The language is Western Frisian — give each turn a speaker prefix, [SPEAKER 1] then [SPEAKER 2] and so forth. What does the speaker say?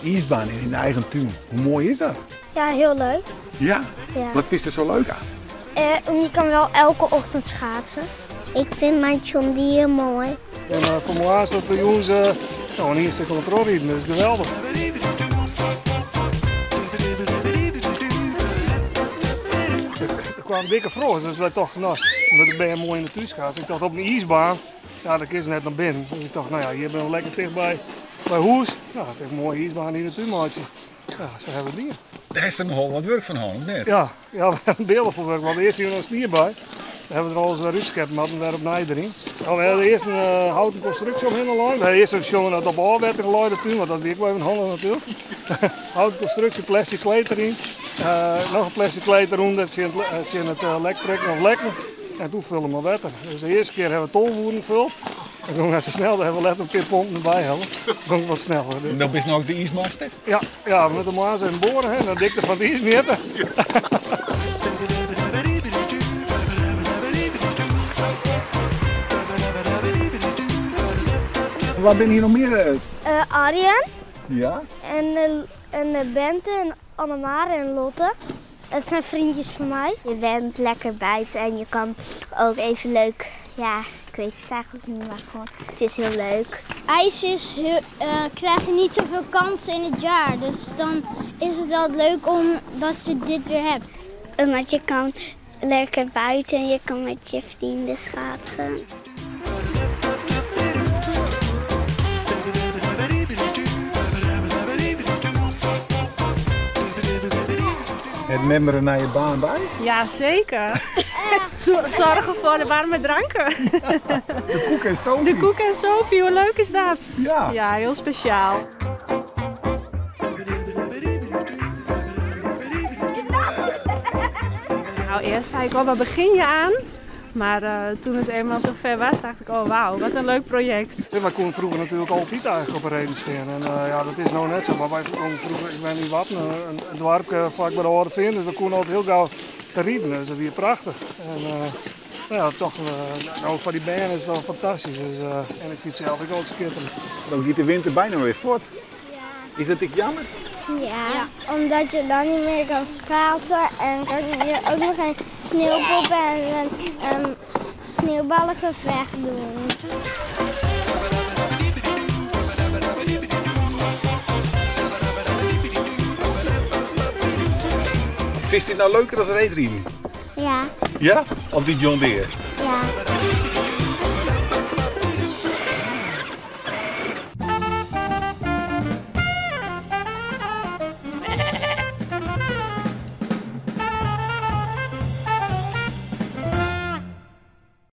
[SPEAKER 1] Iisbaan yn dyn eigen tún, hoe moai is dat?
[SPEAKER 2] Ja, hiel leuk.
[SPEAKER 1] Ja?
[SPEAKER 2] Ja.
[SPEAKER 1] Wat fynst der sa leuk oan?
[SPEAKER 2] Je kan wel elke ochtend schaatsen. Ik vind mijn John Deere mooi.
[SPEAKER 3] En foar moarns tot de jûns no, in ien stik oan trochriden, dat is geweldich. Der kwam dikke froast, dus wy tochten, no, met de bern moai yn de tún schaatsen. Ik tocht op in iisbaan, ja, dan kin se net nei binnen. Dus ik tocht, no ja, hjir binne we lekker tichtby by hûs. No, it is in moaie iisbaan yn de tún meitsje. Ja, sa hawwe we it dien.
[SPEAKER 1] Dêr hast der nochal wat wurk fan hân, of net?
[SPEAKER 3] Ja, ja, we hawwe in beale fol wurk, want earst hie we noch snie by. Dêr hawwe we der alles wer útskept moatten, wer opnij deryn. Ja, we hawwe earst in houten konstruksje omhinne lein. We hawwe earst even sjoen dat it op ôfwettering lei, de tún, want dat wie ek wol even handich natuerlik. Houten konstruksje, plastic kleed deryn. Noch in plastic kleed derûnder tsjin it lekprikken of lekken. En toen fulle mei wetter. Dus de earste kear hawwe we 12 oeren fuld. Dat gong net sa snel, dêr hawwe we letter in pear pompen derby helle. Dat gong wat sneller.
[SPEAKER 1] En dan bist no ek de iismaster?
[SPEAKER 3] Ja, ja, we moatte moarns even boare en dan dikte fan it iis mjitte.
[SPEAKER 1] Wa binne hjir noch mear?
[SPEAKER 2] Arjen.
[SPEAKER 1] Ja.
[SPEAKER 2] En Bente en Annemar en Lotte. Dat zijn vriendjes van mij. Je bent lekker buiten en je kan ook even leuk, ja, ik weet het eigenlijk niet, maar gewoon, het is heel leuk. IJs is heel, krijg je niet zoveel kansen in het jaar, dus dan is het wel leuk omdat je dit weer hebt. Omdat je kan lekker buiten en je kan met je vrienden schaatsen.
[SPEAKER 1] Hat mem der in nije baan by?
[SPEAKER 4] Ja, zeker. Zorgen voor de warme dranken.
[SPEAKER 1] De koek en sopie.
[SPEAKER 4] De koek en sopie, hoe leuk is dat?
[SPEAKER 1] Ja.
[SPEAKER 4] Ja, heel speciaal. Nou, eerst zei ik, oh, waar begin je aan? Maar toen het eenmaal zo ver was, dacht ik, oh wauw, wat een leuk project.
[SPEAKER 3] Ja, wij konden vroeger natuurlijk altijd eigenlijk op een reden staan. En ja, dat is nou net zo. Maar wij konden vroeger, ik ben in Warten, een dorp vlak bij de Oude Veen, dus we konden altijd heel gauw te rijden. Dus dat was prachtig. En nou ja, toch, nou, voor die band is het wel fantastisch. Dus, en ik vind het zelf ook altijd schitterend.
[SPEAKER 1] Dan gaat de winter bijna weer voort.
[SPEAKER 2] Ja.
[SPEAKER 1] Is dat ik jammer?
[SPEAKER 2] Ja, ja, omdat je dan niet meer kan schaatsen en kan je ook nog geen sneeuwpoppen en sneeuwballengevecht doen.
[SPEAKER 1] Vind je dit nou leuker dan reedrijden?
[SPEAKER 2] Ja.
[SPEAKER 1] Ja? Of die John Deere?
[SPEAKER 2] Ja.